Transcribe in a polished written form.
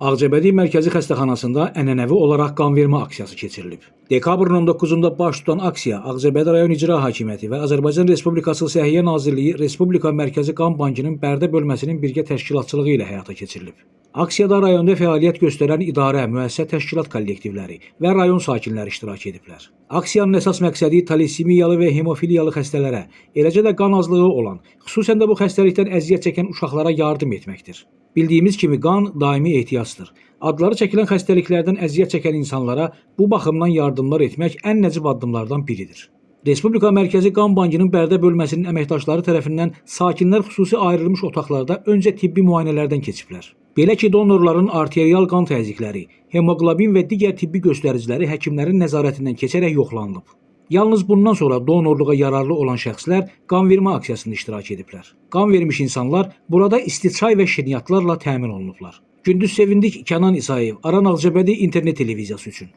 Ağcabədi Mərkəzi Xəstəxanasında ənənəvi olaraq qanvermə aksiyası keçirilib. Dekabrın 19-da baş tutan aksiya Ağcabədi rayon İcra Hakimiyyəti və Azərbaycan Respublikası Səhiyyə Nazirliyi Respublika Mərkəzi Qan Bankının Bərdə bölməsinin birgə təşkilatçılığı ilə həyata keçirilib. Aksiyada rayonda fəaliyyət göstərən idarə, müəssisə, təşkilat kollektivləri və rayon sakinləri iştirak ediblər. Aksiyanın əsas məqsədi talasemiyalı və hemofiliyalı xəstələrə, eləcə də qan azlığı olan, xüsusən də bu xəstəlikdən əziyyət çəkən uşaqlara yardım etməkdir. Bildiyimiz kimi qan daimi ehtiyacdır. Adları çəkilən xəstəliklərdən əziyyət çəkən insanlara bu baxımdan yardımlar etmək ən nəcib addımlardan biridir. Respublika Mərkəzi Qan Bankının Bərdə bölməsinin əməkdaşları tərəfindən sakinlər xüsusi ayrılmış otaqlarda öncə tibbi müayinələrdən keçiblər. Belə ki, donorların arterial qan təzyiqləri, hemoqlobin və digər tibbi göstəriciləri həkimlərin nəzarətindən keçərək yoxlanılıb. Yalnız bundan sonra donorluğa yararlı olan şəxslər qanvermə aksiyasında iştirak ediblər. Qan vermiş insanlar burada isti çay və şirniyyatlarla təmin olunublar. Gündüz Sevindik, Kənan İsayev, Aran Ağcabədi İnternet televiziyası üçün.